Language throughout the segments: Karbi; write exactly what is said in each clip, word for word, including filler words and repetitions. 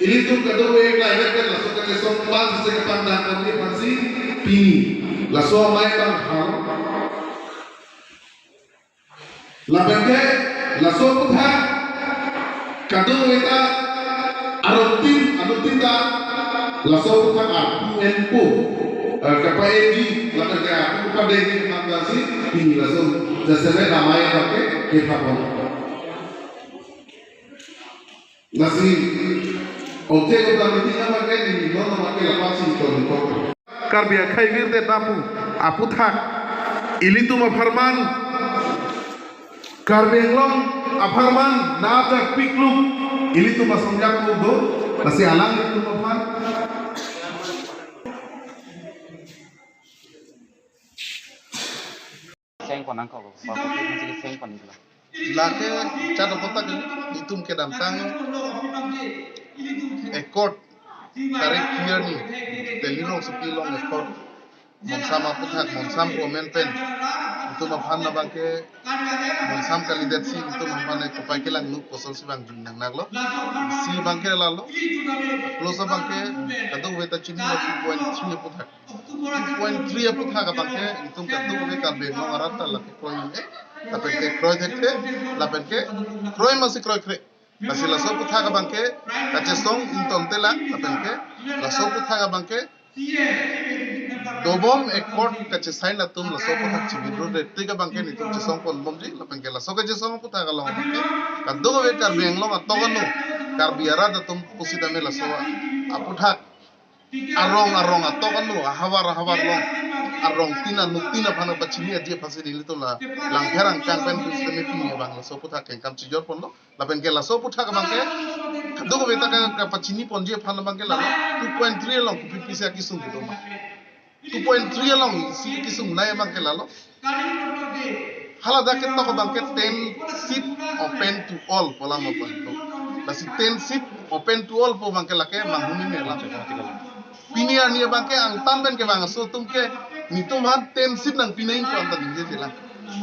Ilitum kadokave klardet pen laso kachesong pass si kapangtang ponji aphansi pini laso amei abang hang. Lapen ke laso aputhak kadokave ta arutin arutin ta laso aputhak apu enpo, eh, kapa-eji lapen ke apu kapadengji aphansi pini laso jasemet amei abang ke kethapon. Lasi object of the meeting abang ke neli non abang ke lapusi ton ko. Karbi akhei virdet apu aputhak ilitum apharman, Karbi Anglong apharman nada pikluk ilitum asong jak do, lasi alanglitum aphan. Seng pon nangkok, bapak itu masih seng pon itu. Lake chado kotak itum kedamtang accord tarik clear ni Delhi rongsopi along accord Mongsam aputhak, Mongsam ko amen pen itum aphan abang ke Mongsam kalidet si itum aphan ke kopai kelang nuk kosonsi abang jun nang naklo. Si abang ke lalo. Plus abang ke kadokave ta chini two point three aputhak. Two point three aputhak abang ke itum kadokave Karbi Anglong arat ta lake kroi, eh, lapen ke kroi thekthe, lapen ke kroi masi kroikre. Lasi laso aputhak abang ke kachesong ington telang, lapen ke laso aputhak abang ke dobom accord kachesign atum laso aputhak chi-withdraw det tik abang ke nelitum chesong ponbomji, lapen ke laso kachesong aputhak along abang ke kadokave Karbi Anglong atok ano, Karbi arat atum pusitame laso aputhak arong arong atok ano, ahavar ahavar along arong tin anut tin aphan kapachini aji aphansi nelitum la Langpher Angkang pen pusitame pini abang laso aputhak kengkam chijor ponlo. Lapen ke laso aputhak abang ke kadokave ta ka, kapachini ponji aphan abang ke lalo two point three along kopi pisi akesung kedo ma. Two point three along si kesung nai abang ke lalo. Haladak ketok abang ke ten seat open to all pu alam abang to. Lasi ten seat open to all pu abang ke lake manghumeme alam. Pini arni abang ke angtan pen kevang aso atum ke nelitum aphan ten seat nangpi nangji pu angtan ningje jelang.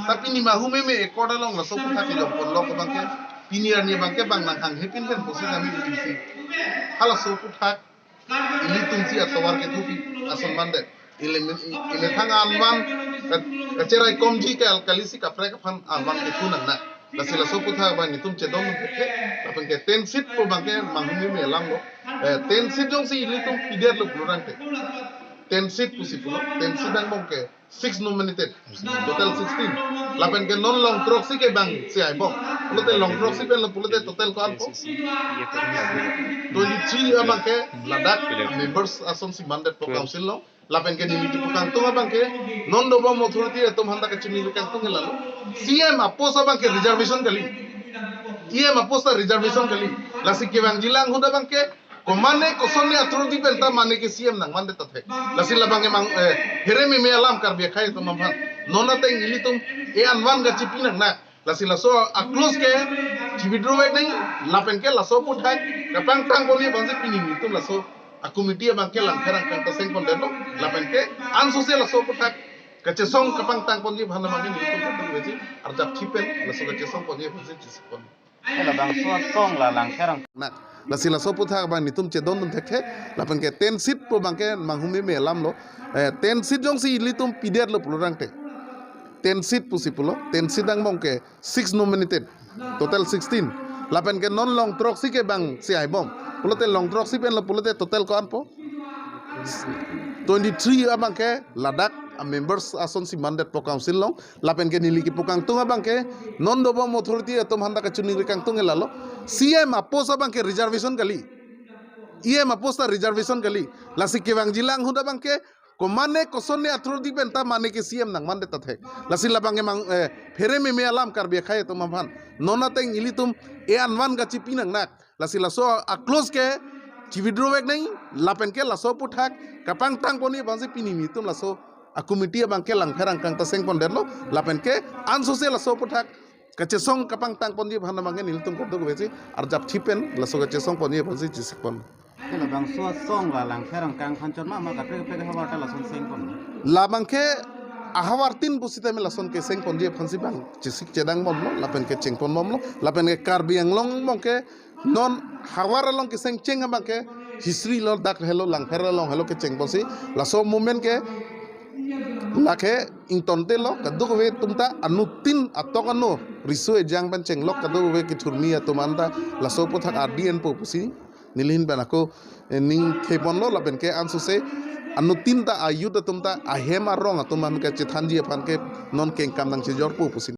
Tapi pini manghumeme accord along laso aputhak kejor ponlo abang ke pini arni abang ke bang nang hanghe pin pen pusitame isi. Halaso aputhak ilitum si atovar kethupi ason mandet. Ili, ili thang anvan ka, kacherai komji kal, kalisi kaprek aphan anvan kethu nang na. Lasi laso aputhak abang nelitum chedon thekthe, lapen ke ten seat pu abang ke manghumeme alam lo. Eh, ten seat jongsi ilitum pidetlo pulo tangte, ten seat pusi pulo, ten seat angbong ke six nominated, total sixteen. Lapen ke non long throksi ke bang si aibom. Pulote long throksi pen lo pulote total ko-an po? Twenty-three abang ke ladak members asonsi mandet po council along. Lapen ke neli kipu kangtung abang ke non dobom authority atum aphan ta kachiningri kangtung ke lalo. C M apost abang ke reservation kali. E M apost ta reservation kali. Lasi kevangji lang ahut abang ke komane kosonne authority pen ta mane ke C M nangmandet ta thek. Lasi labang ke mang, eh, pherememe alam Karbi akhei atum aphan. Non ateng ilitum e-anvan kachipi nang na. Lasi laso a-clause ke chi-withdraw vek nang, lapen ke laso aputhak kapangtang ponji aphansi pini nelitum laso a-committee abang ke Langpher Angkang ta seng pondetlo, lapen ke ansose laso aputhak kachesong kapangtang ponji aphan abang ke nelitum kangtung vekji, arjap chipen laso kachesong ponji aphansi chisik pon. Labangso asong la Langpher Angkang. Na, lasi laso aputhak abang nelitum chedondun thekthe, lapen ke ten seat pu abang ke manghumeme alam lo. Eh, ten seat jongsi ilitum pidetlo pulo tangte, ten seat pusi pulo, ten seat angbong ke six nominated, total sixteen. Lapen ke non long throksi ke bang si aibom. Pulote long throksi pen lo pulote total ko-an po? Twenty-three abang ke ladak a-members asonsi mandet po council along. Lapen ke neli kipu kangtung abang ke non dobom authority atum aphan ta kachiningri kangtung ke lalo. C M apost abang ke reservation kali. E M apost ta reservation kali. Lasi kevangji lang ahut abang ke komane kosonne authority pen ta mane ke C M nangmandet ta thek. Lasi labang ke mang, eh, pherememe alam Karbi akhei atum aphan. Non ateng ilitum e-anvan kachipi nang na. Lasi laso a-clause ke chi-withdraw vek nang, lapen ke laso aputhak kapangtang ponji aphansi pini nelitum laso a-committee abang ke Langpher Angkang ta seng pondetlo, lapen ke ansose laso aputhak kachesong kapangtang ponji aphan abang ke nelitum kangtung vekji, arjap chipen laso kachesong ponji aphansi chisik pon. Labangso asong la Langpher Angkang aphan chot ma, ma kaprek kaprek ahavar ta lason seng pon? Labang ke ahavar tin pusitame lason keseng ponji aphansi bang chisik chedang bomlo, lapen ke cheng pon bomlo, lapen ke Karbi Anglong abang ke Non havar along keseng cheng abang ke history lo, dak helo Langpher along helo kecheng pusi. Laso movement ke lake ingtonte lo, kadokave atum ta anuttin atok ano riso ejang pen chenglok kadokave kethurmi atum anta laso aputhak ardi enpo pusi nelihin pen ako, eh, ning khebon lo lapen ke ansose anuttin ta a-youth atum ta ahem arong atum an kachethanji aphan ke non kengkam nangchejorpo pusi.